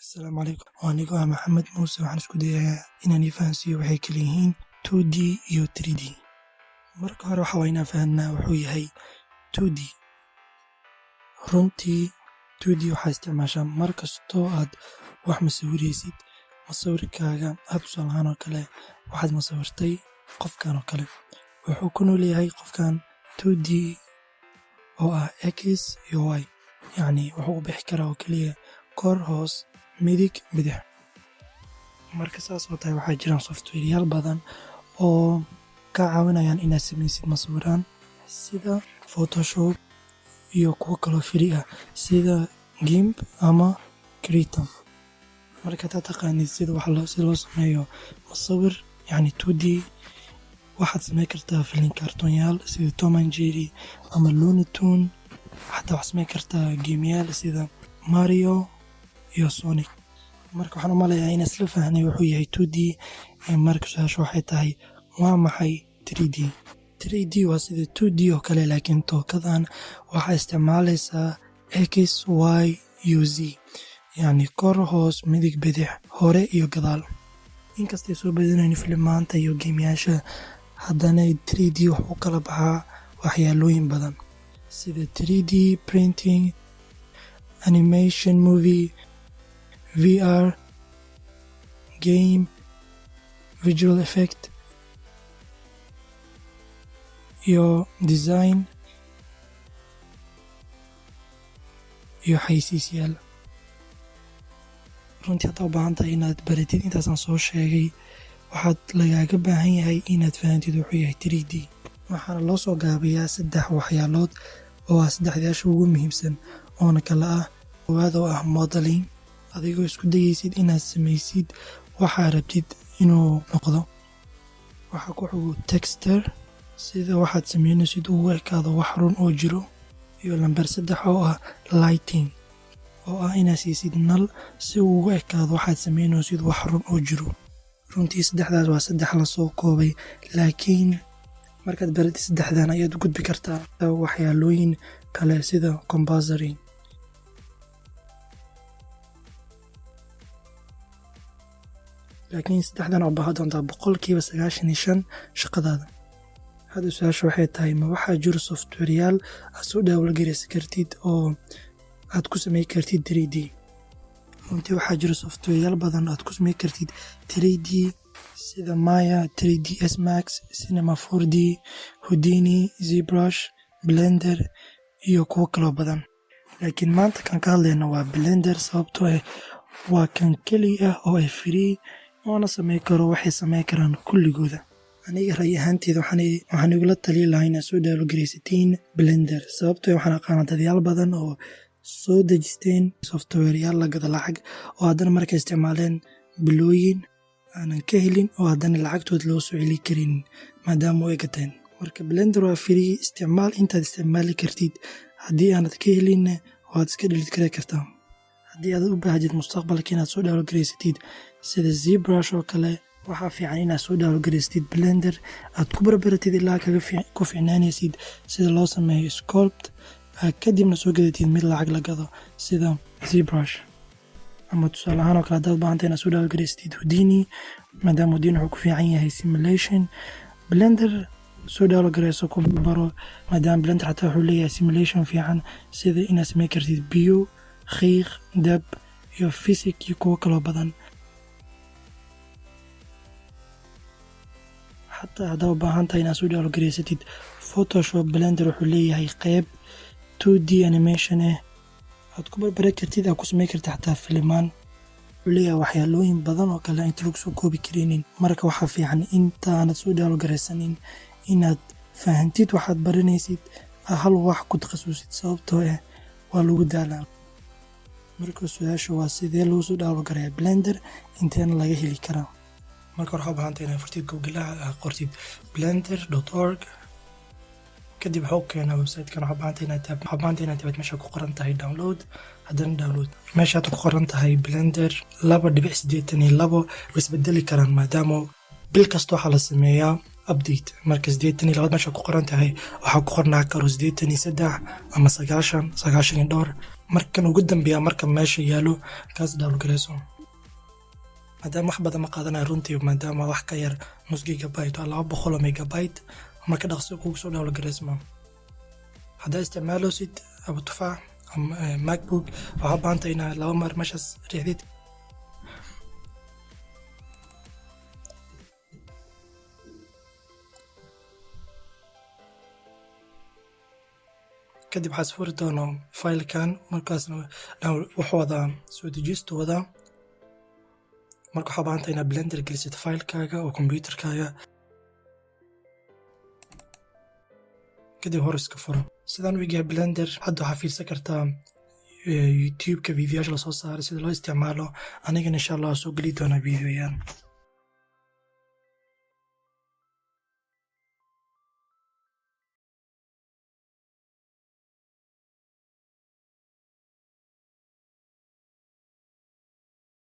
Asalaamu calaykum. Waa anigoo ah Maxamed Muuse. Waxaan isku dayayaa inaan ii fahansiiyo waxay kala yihiin 2D iyo 3D. Marka hore waxa waa inaan fahanaa wuxuu yahay 2D. Runtii 2D waxaa isticmaashaa mar kastoo aad wax masawiraysid. Masawirkaaga aad, tusaale ahaan oo kale, waxaad masawirtay qofkan oo kale. Wuxuu ku nool yahay qofkan 2D oo ah X iyo Y. Yacni wuxuu u bixi karaa oo keliya kor, hoos, midig, bidix. Marka saas oo tahay, waxaa jiraan softwareyaal badan oo kaa caawinayaan inaad samaysid masawiraan, sida Photoshop iyo kuwo kaloo free ah sida GIMP ama Krita. Marka hadaad taqaanid sida wax loo sida loo sameeyo masawir, yacni 2D, waxaad samayn kartaa filin kartoonyaal sida Tom and Jerry ama Looney Tunes. Xataa waxaad samayn kartaa gameyaal sida Mario iyo Sonic. Marka waxaan u maleeyaa inaan isla fahnay wuxuu yahay 2D. Marka su-aasha waxay tahay, waa maxay 3D? 3D waa sida 2D oo kale, laakiin tookadan waxaa isticmaalaysaa X, Y iyo Z, yacni kor, hoos, midig, bidix, hore iyo gadaal. Inkastay soo badanayn filimaanta iyo gameyaasha, haddana 3D wuxuu kala baxaa waxyaalooyin badan sida 3D printing, animation, movie, VR, game, visual effect iyo design iyo xayeysiisyaal. Runtii haddaa u baahan tahay inaad baratid intaasaan soo sheegay, waxaad lagaaga baahan yahay inaad fahantid wuxuu yahay 3D. Waxaana loo soo gaabiyaa saddex waxyaalood oo ah saddexdaasha ugu muhiimsan, oona kala ah: koowaad oo ah modeling, adigoo isku dayaysid inaad samaysid waxaa rabtid inuu noqdo. Waxaa ku xigo texture, sida waxaad sameynaysid ugu ekaado wax run oo jiro. Iyo lambar 3 oo ah lighting, oo ah inaad siisid nal si uu ugu ekaado waxaad sameynaysid wax run oo jiro. Runtii saddexdaas waa saddex lasoo koobay, laakiin markaad baratid saddexdan ayaad u gudbi kartaa waxyaalooyin kale sida compositing. Laakiin saddexdan oo baahan doontaa 95% shaqadaada. Hadda su-aasha waxay tahay, ma waxaa jiro softwareyaal aad soo download gareysan kartid oo aad ku samey kartid 3D? Runtii waxaa jiro softwareyaal badan aad ku samey kartid 3D, sida Maya, 3ds Max, Cinema 4D, Houdini, ZBrush, Blender iyo kuwo kaloo badan. Laakiin maanta kan ka hadlayna waa Blender, sababtoo ah waa kan keliya ah oo ay free oona samey karo waxay samey karaan kulligooda. Aniga ra'yi ahaanteyda waxaan igula tali lahaa inaad soo download gareysatiin Blender, sababtoo waxaan aqaanaa dadyaal badan oo soo dejisteen softwareyaal la gado lacag oo haddana markay isticmaaleen bilooyin aanan ka helin, oo haddana lacagtood loo soo celi karin maadaama ay gateen. Marka Blender waa free, isticmaal intaad isticmaali kartid. Haddii aanad ka helinna, waad iska delete gari kartaa. Haddii aad u baahdid mustaqbalka inaad soo download gareysatid sida ZBrush oo kale, waxaa fiican inaad soo download gareysatid Blender, aad ku barbaratid ilaa kaga ku fiicnaanaysid sida loo sameeyo sculpt, kadibna soo gadatid mid lacag la gado sida ZBrush. Ama tusaale ahaan oo kale, haddaad baahantay inaad soo download gareysatid Houdini, maadaama Houdini wuxuu ku fiican yahay simulation, Blender soo download gareyso, ku baro, maadaama Blender xataa wuxuu leeyahay simulation fiican, sida inaad samey kartid biyo, qiiq, dab iyo physics iyo kuwo kaloo badan. Xataa haddaa u baahan tahay inaad soo download gareysatid Photoshop, Blender wuxuu leeyahay qeyb 2D animation ah aad ku barbari kartid, aad ku samey kartid xataa filimaan. Wuxuu leeyahay waxyaalooyin badan oo kale inta lagu soo koobi karaynin. Marka waxaa fiican intaanad soo download gareysanin inaad fahantid waxaad baranaysid, hal wax ku takhasusid, sababtoo ah waa lagu daalaa. Marka su-aasha waa, sidee loo soo download gareeyaa Blender, inteena laga heli karaa? Marka hore waxaa u baahantay inaad furtid Google-aha, aad qortid blender.org. Kadib waxaa u keenaa website-kan. Waxaa baahantay inaad taabid meesha ku qoran tahay download, haddana download. Meesha hadda ku qoran tahay Blender 2.82 way isbedeli karaan, maadaama bil kasta waxaa la sameeyaa update. Marka 82 meesha ku qoran tahay waxaa ku qornaa karo 83 ama 90, 90 iyo dhowr. Markan ugu dambeeya marka meesha yaalo kaas download gareyso, maadaama wax badan ma qaadanayo runtii, maadaama wax ka yar nus gigabyte waa 200 megabyte. Marka dhaqso kugu soo download gareysma. Haddaa isticmaaloosid Abu Tufaax ama MacBook, waxaa u baahantay inaad laba mar meeshaas riixdid. Kadib waxaa isfuri doono filekan, markaasna wuxuu wadaa soo dejistu wadaa. Marka waxaa baahantay inaad Blender gelisid filekaaga oo computerkaaga, kadib hor iska furo. Sidaan u egyahay Blender hadda. Waxaa fiirsan kartaa YouTube-ka videoyaasha lasoo saaray sida loo isticmaalo. Anigana insha Allah soo geli doonaa videoyaal.